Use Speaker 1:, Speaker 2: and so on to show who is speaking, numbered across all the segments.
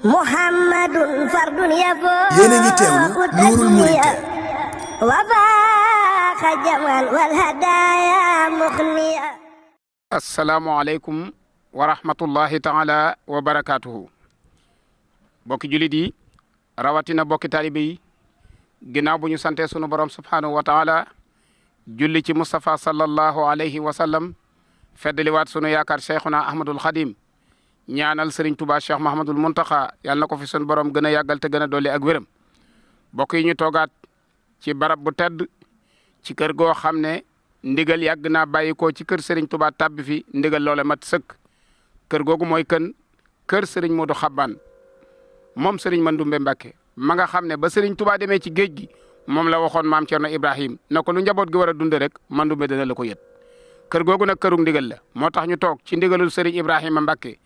Speaker 1: Muhammadun fardun yaboo.
Speaker 2: yéen a ngi teewlu Nuurul Muriid.
Speaker 1: wa baaxa jamal wal hadaaya muxniya.
Speaker 3: asalaamualeykum wa rahmatullahi taala wa barakaatuhu. bokki julit yi rawatina bokki taalibe yi ginnaaw bu ñu sante sunu borom subhaanahu wa taala julli ci Moustapha sallallahu alayhi wa sallam feddaliwaat sunu yaakaar cheikhuna Ahmadul Xadim ñaanal Serigne Touba Cheikh Mahamadul Muntaxa yàlla na ko fi sunu borom gën a yàggal te gën a dolli ak wéram. bokk yi ñu toogaat ci barab bu tedd ci kër goo xam ne ndigal yàgg naa bàyyi ko ci kër Serigne Touba tàbbi fi ndigal loole mat sëkk. kër googu mooy kër Serigne Modou Xabbaan moom Serigne Mandoumbe Mbacke ma nga xam ne ba Serigne Touba demee ci géej gi moom la waxoon maam Thierno Ibrahim na ko lu njaboot gi war a dund rek Mandoumbe dana la ko yët. kër googu nag kërug ndigal la moo tax ñu toog ci ndigalul Serigne Ibrahima Mbacke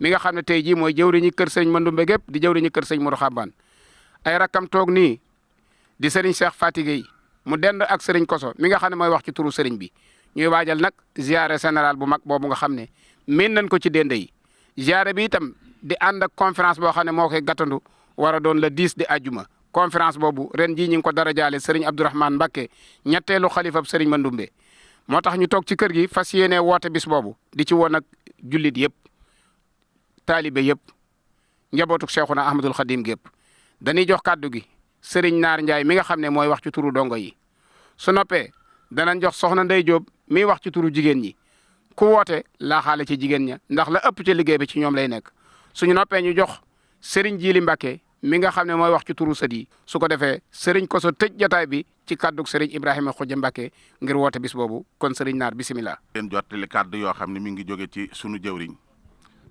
Speaker 3: mi nga xam ne tey jii mooy jëwriñu kër Serigne Mandoumbe gépp di jëwriñu kër Serigne Modou Xabbaan ay rakkam toog nii di Serigne Cheikh Fatigé yi mu dend ak Serigne Koso mi nga xam ne mooy wax ci turu Serigne bi ñuy waajal nag ziare général bu mag boobu nga xam ne miin nañ ko ci dende yi ziare bi itam di ànd ak conférence boo xam ne moo koy gàttandu war a doon le 10 di àjjuma conférence boobu ren jii ñu ngi ko dara jaale Serigne Abdourahmane Mbacke ñetteelu xalifab Serigne Mandoumbe moo tax ñu toog ci kër gi fas yéene woote bis boobu di ci woon ak jullit yëpp taalibe yëpp njabootuk Cheikhuna Ahmadul Xadim gépp dañuy jox kàddu gi Serigne Naar Ndiaye mi nga xam ne mooy wax ci turu dongo yi su noppee danañ jox soxna Ndey Jóob mi wax ci turu jigéen ñi ku woote laa xaale ci jigéen ña ndax la ëpp ci liggéey bi ci ñoom lay nekk suñu noppee ñu jox Serigne Jili Mbacke mi nga xam ne mooy wax ci turu sët yi su ko defee Serigne Koso tëj jotaay bi ci kàddug Serigne Ibrahima Xuja Mbacke ngir woote bis boobu kon Serigne Naar bisimilah.
Speaker 4: leen jottali kàddu yoo xam ne mi ngi jóge ci sunu jëwriñ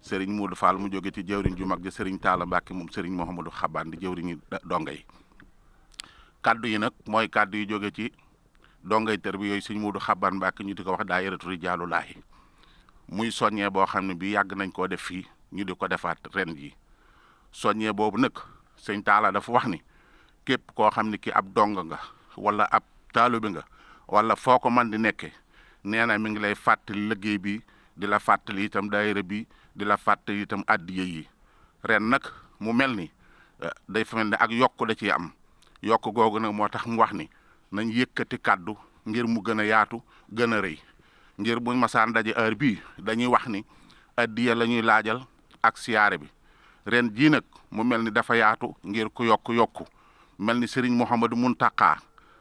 Speaker 4: Serigne Modou Fall mu jóge ci jëwriñ ju mag ji Serigne Talla Mbacke moom Serigne Mouhamadou Xabbaan di jëwriñu donga yi kaddu yi nag mooy kaddu yi jóge ci dongay tër bi yooyu Serigne Modou Xabbaan Mbacke ñu di ko wax daayiratu Rijaalulaahi muy soññee boo xam ne bi yàgg nañ koo def fii ñu di ko defaat ren ji soññee boobu nag sëñ Talla dafa wax ni képp koo xam ne ki ab dong nga wala ab taalibe nga wala foo ko mën di nekke nee na mi ngi lay fàttali liggéey bi di la fàttali itam daayira bi di la fàttali itam addiya yi ren nag mu mel ni day fa mel ne ak yokk da ciy am yokk googu nag moo tax mu wax ni nañ yëkkati kàddu ngir mu gën a yaatu gën a rëy ngir buñ masaan daje heure bii dañuy wax ni addiya la ñuy laajal ak siyaare bi ren jii nag mu mel ni dafa yaatu ngir ku yokku mel ni Serigne Mouhamadou Mountakha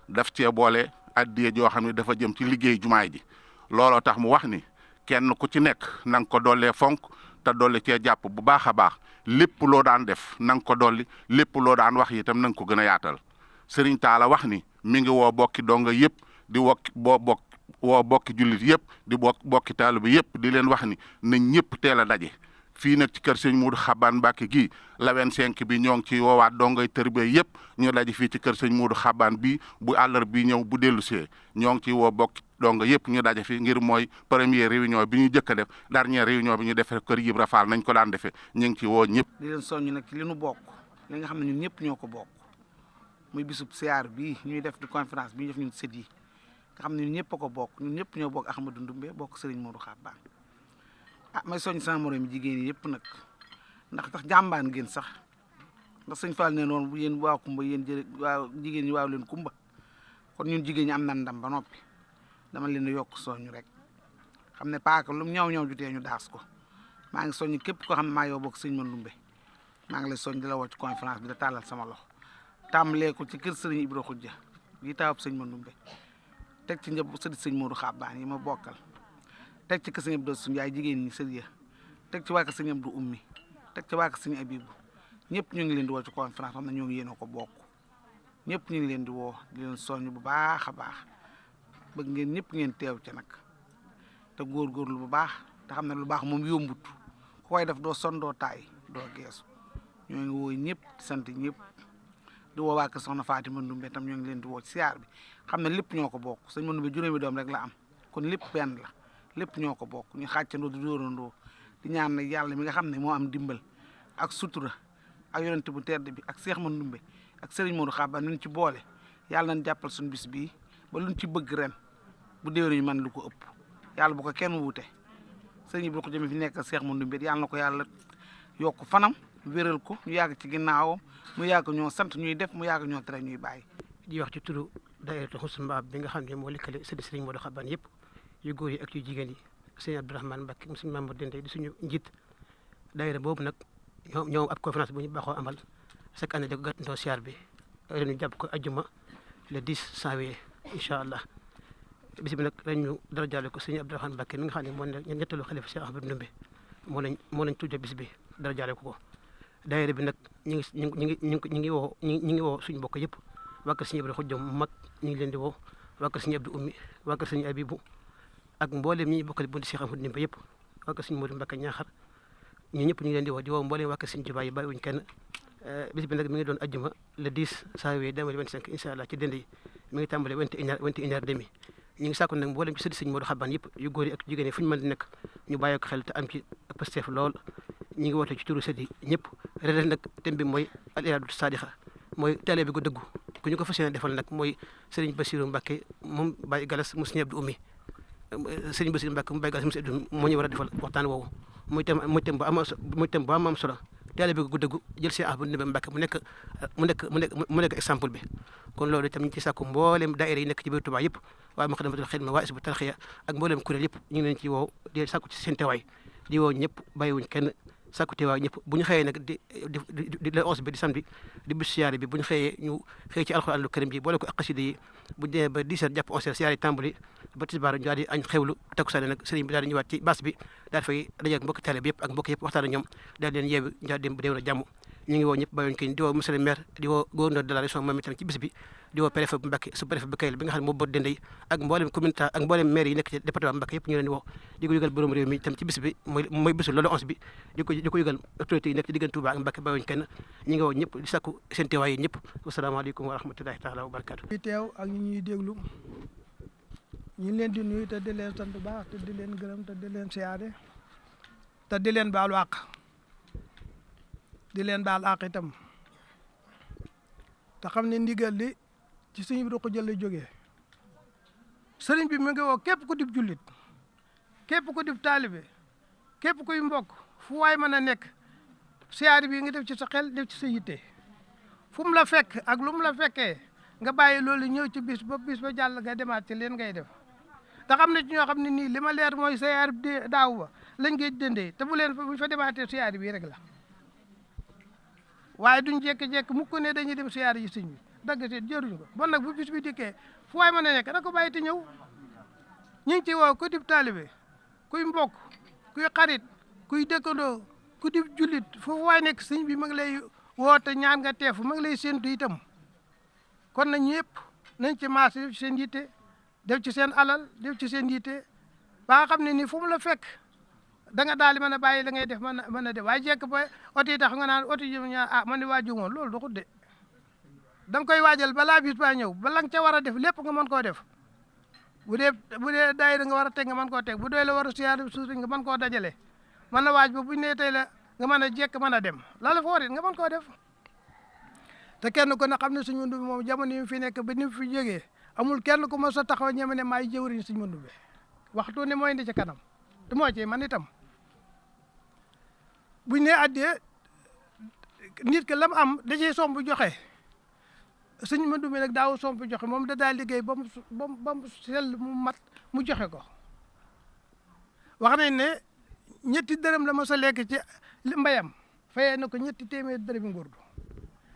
Speaker 4: daf cee boole addiya joo xam ne dafa jëm ci liggéey jumaay ji looloo tax mu wax ni kenn ku ci nekk na nga ko dollee fonk te dolli cee jàpp bu baax a baax lépp loo daan def na nga ko dolli lépp loo daan wax itam na nga ko gën a yaatal Serigne Talla wax ni mi ngi woo bokki donga yëpp di woo bokki jullit yëpp di bokki taalibe yëpp di leen wax ni nañ ñëpp teel a daje fii nag ci kër Serigne Modou Xabbaan Mbacke gii la 25 bi ñoo ngi ci woowaat dongay tërbe yëpp ñu daje fii ci kër Serigne Modou Xabbaan bii bu àllar bi ñëw bu dellu see ñoo ngi ciy woo bokki donga yëpp ñu daje fi ngir mooy première réunion bi ñu jëkk a def dernière réunion bi ñu defee kër Ibra Fall nañ ko daan defee ñu ngi ci woo ñëpp.
Speaker 5: di leen soññ nag ci li nu bokk li nga xam ne ñun ñëpp ñoo ko bokk muy bisub siyaar bii ñuy def di conférence bi ñu def ñun sët yi nga xam ne ñun ñëpp a ko bokk ñun ñëpp ñoo bokk Ahmadou Ndoumbe bokk Serigne Modou Xabbaan may soññ sama morom yi jigéen yi yëpp nag ndax tax jàmbaan ngeen sax ndax sëñ Fall ne noonu bu yéen waa kumba yéen waa jigéen ñi waaw leen kumba kon ñun jigéen ñi am nan ndam ba noppi dama leen di yokk soññ rek xam ne paaka lu ñaw jutee ñu daas ko maa ngi soññ képp koo xam ne maa yow bokk sëñ Mandoumbe maa ngi lay soññ di la woo ci conférence bi da tàllal sama loxo tàmbalee ko ci kër Serigne Ibra Xujja yi taawab sëñ Mandoumbe teg ci njab sëdi sëñ Modou Xabbaan yi ma bokkal teg ci kër sëñ Abdou Su Njaay jigéen ñi sëriya teg ci waa kër sëñ Abdou Ummi teg ci waa kër sëñ Abibu ñëpp ñu ngi leen di woo ci conférence xam ne ñoo ngi yéen a ko bokk ñëpp ñu ngi leen di woo di leen soññ bu baax a baax bëgg ngeen ñëpp ngeen teew ci nag te góorgóorlu bu baax te xam ne lu baax moom yombut ku koy def doo son doo taay doo geesu ñoo ngi woo ñëpp di sant ñëpp di woo waa kër soxna Faati Mandoumbe tam ñoo ngi leen di woo ci siyaar bi xam ne lépp ñoo ko bokk sëñ Mandoumbe juróomi doom rek la am kon lépp benn la lépp ñoo ko bokk ñu xàccandoo di dóorandoo di ñaan nag yàlla mi nga xam ne moo am dimbal ak sutura ak yonente bu tedd bi ak Seex Mandoumbe ak Serigne Modou Xabbaan ñu ci boole yàlla nañ jàppal suñu bis bii ba luñ ci bëgg ren bu déwénee ñu man lu ko ëpp yàlla bu ko kenn wuute sëñ bi ko jëmee fi nekk Seex Mandoumbe yàlla na ko yàlla yokk fanam wéral ko ñu yàgg ci ginnaawam mu yàgg ñoo sant ñuy def mu yàgg ñoo tere ñuy bàyyi.
Speaker 6: di wax ci turu daayiratul Husnul Maab bi nga xam ne moo lëkkale sëriñ Modou Xabaan yëpp yu góor yi ak yu jigéen yi sëriñ Abdourahmane Mbacké mu suñu Mamadou Dende di suñu njiit daayira boobu nag ñoom ab conférence bu ñu baaxoo amal chaque année da ko gàttandoo siyaar bi ren ñu jàpp ko ajjuma le 10 janvier incha allah bis bi nag ren ñu dara jaale ko sëriñ Abdourahmane Mbacké mi nga xam ne moo ne ñetteelu xalifa Cheikh Ahmadou Ndoumbe moo lañ tudde bis bi dara jaale ko daayira bi nag ñu ngi woo suñu mbokk yëpp waa kër sëriñ Abdou Xujja mu mag ñu ngi leen di woo waa kër sëriñ Abdou Ummi waa kër sëriñ Abibu ak mboolem ñi bokkal bunti Cheikh Ahmadou Ndoumbe yëpp waa kër sëriñ Modou Mbacké Ñaaxar ñu ñëpp ñu ngi leen di woo mboolem waa kër sëriñ Tuubaa yi bàyyiwuñ kenn bis bi nag mi ngi doon ajjuma le 10 janvier 2025 incha allah ci dend yi mi ngi tàmbale 21h30 ñu ngi sàkku nag mboolem ci sëriñ sëriñ Modou Xabaan yëpp yu góor yi ak jigéen yi fu ñu mën di nekk ñu bàyyi ko xel te am ci ak pasteef lool ñu ngi woote ci turu sët yi ñëpp ren nag thème bi mooy al iraadatu saadiqa mooy taalibe gu dëggu ku ñu ko fas yéene defal nag mooy sëriñ Bassirou Mbacké moom Baye Galas mu sëriñ Abdou Ummi sëriñ Bassirou Mbacké mu Baye Galas mu sëriñ Abdou moo ñu war a defal waxtaan woowu muy thème bu am solo taalibe gu dëggu jël Cheikh Ahmadou Ndoumbe Mbacké mu nekk exemple bi kon loolu itam ñu ci sàkku mboolem daayira yi nekk ci biir Touba yëpp waaye Moukhaddamatoul Khidma waa Hizbut Tarqiyyah ak mboolem kuréel yëpp ñu ngi leen ci woo di sàkku ci seen teewaay di woo ñëpp bàyyiwuñ kenn sàkku teewaay ñëpp bu ñu xëyee nag di la 11 bi di samedi di bis siyaare bi bu ñu xëyee ñu xëy ci alxuraanul karim ji boole ko ak xasida yi bu demee ba 10h jàpp 11h siyaare yi tàmbali ba tisbaar ñu daal di añ xewlu takkusaan nag sëriñ bi daal di ñëwaat ci bas bi daal fay daje ak mbokki taalibe yëpp ak mbokk yëpp waxtaan ak ñoom daal leen yeewi daal dem déwén a jàmm ñu ngi woo ñëpp bàyyiwuñ kenn di woo monsieur le maire di woo gouverneur de la région moom itam ci bis bi di woo préfet bu Mbacké sous préfet bu Kayel bi nga xam ne moo boot dende yi ak mboolem communauté ak mboolem maire yi nekk ci département Mbacké yëpp ñu leen di woo di ko yëgal borom réew mi itam ci bis bi mooy bisu loolu 11 bi di ko yëgal autorité yi nekk ci diggante Touba ak Mbacké bàyyiwuñ kenn ñu ngi woo ñëpp di sakku seen teewaay yi ñëpp wasalaamaaleykum wa rahmatullahi taala wa barakatu
Speaker 7: fi teew ak ñi ñuy déglu ñu leen di nuyu te di leen sant bu baax te di leen gërëm te di leen siyaare te di leen baalu àq di leen baal àq itam te xam ne ndigal li ci sëñ bi du ko jël jógee sëriñ bi mi ngi woo képp ku dib jullit képp ku dib taalibe képp kuy mbokk fu waay mën a nekk siyaare bi nga def ci sa xel def ci sa yitte fu mu la fekk ak lu mu la fekkee nga bàyyi loolu ñëw ci bis ba jàll nga demaat ci leen ngay def te xam ne ci ñoo xam ne nii li ma leer mooy siyaare bi daaw ba lañ ngay dëndee te buñ fa demaatee siyaare bi rek la waaye duñ jékki-jékki mukk ne dañuy dem siyaare yi sëñ bi dagg seet jëruñ ko bon nag bu bis bi dikkee fu waay mën a nekk da ko bàyyi te ñëw ñu ngi ci woo ku dib taalibe kuy mbokk kuy xarit kuy dëkkandoo ku dib jullit foofu waay nekk sëñ bi ma ngi lay woote ñaan nga teefu ma ngi lay séentu itam kon na ñëpp nañ ci marché def ci seen yitte def ci seen alal def ci seen yitte ba nga xam ne ni fu mu la fekk da nga daal di mën a bàyyi la ngay def mën a def waaye jekk ba oto yi tax nga naan oto yi man di waaju moom loolu du xudde da nga koy waajal balaa bis ba ñëw bala nga ca war a def lépp nga mën koo def bu dee daayira nga war a teg nga mën koo teg bu dee la war a siyaare suuf nga mën koo dajale mën na waaj ba buñ ne tey la nga mën a jekk mën a dem la fa war it nga mën koo def te kenn ko ne xam ne Sëñ Mandumbe moom jamono yi fi nekk ba ni mu fi jógee amul kenn ku ma sa taxaw ñeme ne maay jëwriñ Sëñ Mandumbe waxtu ne mooy indi ci kanam te moo ci man itam buñ ne addee nit ke lam am da ciy somb joxe Sëñ Mandumbe nag daaw somb joxe moom da daal liggéey ba mu sell mu mat mu joxe ko wax nañ ne ñetti dërëm la ma sa lekk ci mbayam fayee na ko ñetti téeméer dërëmi ngurdu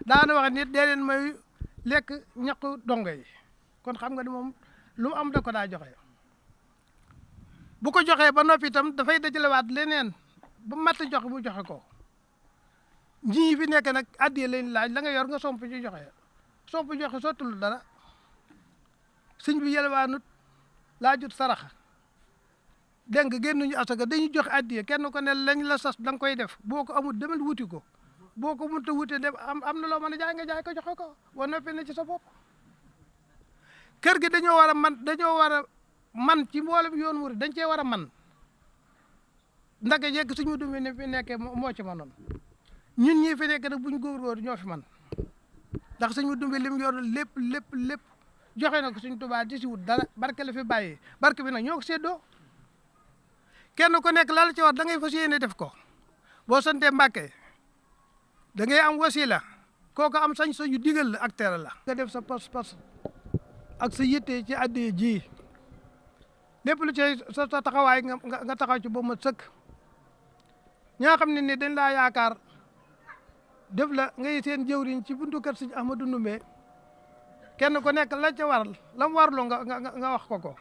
Speaker 7: daana wax nit dee leen may lekk ñaqu dongo yi kon xam nga ni moom lu mu am da ko daa joxe bu ko joxee ba noppi itam dafay dajalewaat leneen ba mat joxe mu joxe ko ñii fi nekk nag addiye lañ laaj la nga yor nga somp ci joxe sottul dara sëñ bi yelwaanut laajut sarax dégg nga génnuñu asaka dañuy joxe addiye kenn ko ne lañ la sas da nga koy def boo ko amul demal wuti ko boo ko mënut a wutee dem am na loo mën a jaay nga jaay ko joxe ko boo noppee na ci sa bopp kër gi dañoo war a man ci mboolem yoon murid dañ cee war a man ndaga yegg Sëñ Mandumbe ne fi nekkee moo ci manoon ñun ñii fi nekk nag buñ góor-góor ñoo fi man ndax Sëñ Mandumbe lim yor lépp joxe na ko Sëñ Tuubaa di si wut dara barke la fi bàyyee barke bi nag ñoo ko séddoo kenn ku nekk la ci war da ngay fas yéene def ko boo santee Mbàkke da ngay am wasila kooku am sañ-sañ yu digal la ak tere la. nga def sa pas-pas ak sa yitte ci addiya ji lépp lu ci sa taxawaay nga taxaw ci ba ma sëkk ñaa xam ne ni dañ laa yaakaar def la ngay seen jëwriñ ci buntu kër Sëñ Ahmadou Ndoumbé kenn ku nekk la ca waral la mu warlu nga wax ko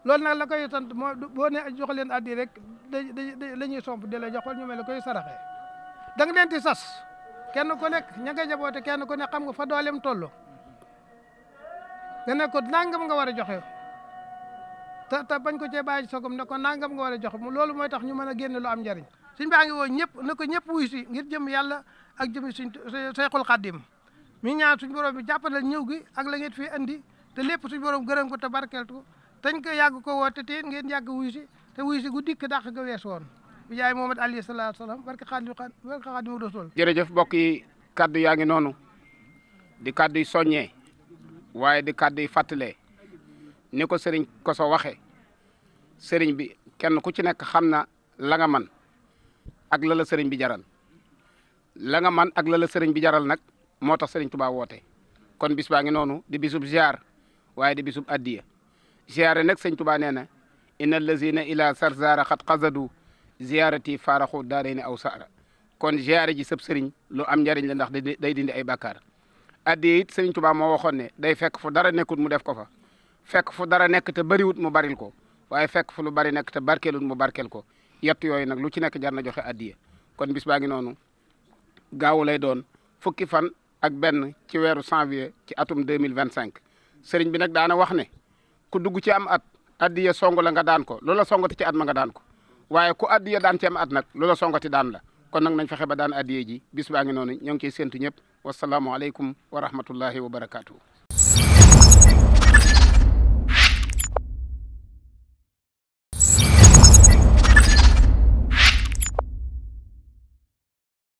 Speaker 7: loolu nag la koy sant moo boo ne jox leen addi rek la ñuy somp di la jox ñu mel la koy saraxee da nga leen di sas kenn ku nekk ña nga jaboote kenn ku nekk xam nga fa dooleem toll nga ne ko nangam nga war a joxe te bañ ko cee bàyyi sogom ne ko nangam nga war a joxe loolu mooy tax ñu mën a génne lu am njariñ suñ baa ngi woo ñëpp na ko ñëpp wuy si ngir jëm yàlla ak jëmi suñ Seexul Xaddim mi ñaan suñ borom bi jàppale ñëw gi ak la ngeen fi andi te lépp suñ borom gërëm ko te barkeel ko tañ ko yàgg ko woote te ngeen yàgg wuy si te wuy si gu dikk dàq ga wees woon bi jaay Muhammad alayhi salaatu salaam barke Xaadimu Rasuul.
Speaker 3: jërëjëf mbokk yi kaddu yaa ngi noonu di kaddu yi soññee waaye di kaddu yi fàttalee ni ko sëriñ Koso waxee sëriñ bi kenn ku ci nekk xam na la nga man ak la sëriñ bi jaral la nga man ak la sëriñ bi jaral nag moo tax sëriñ Tuubaa woote kon bis baa ngi noonu di bisub ziar waaye di bisub addiya ziare nag sëriñ Tuubaa nee na inna allazina ila sarzara xat xazadu ziarati faaraxu daareeni aw saara kon ziare ji sëb sëriñ lu am njariñ la ndax day dindi ay bàkkaar addiya it sëriñ Tuubaa moo waxoon ne day fekk fu dara nekkut mu def ko fa fekk fu dara nekk te bariwut mu baril ko waaye fekk fu lu bari nekk te barkeelut mu barkeel ko yett yooyu nag lu ci nekk jar na joxe addiya kon bis baa ngi noonu gaawu lay doon fukki fan ak benn ci weeru janvier ci atum 2025 sëriñ bi nag daana wax ne ku dugg ci am at addiya song la nga daan ko loola songati ci at ma nga daan ko waaye ku addiya daan ci am at nag loola songati daan la kon nag nañ fexe ba daan addiya ji bis baa ngi noonu ñoo ngi ciy séntu ñëpp wasalaamualeykum wa rahmatullahi wa barakaatu.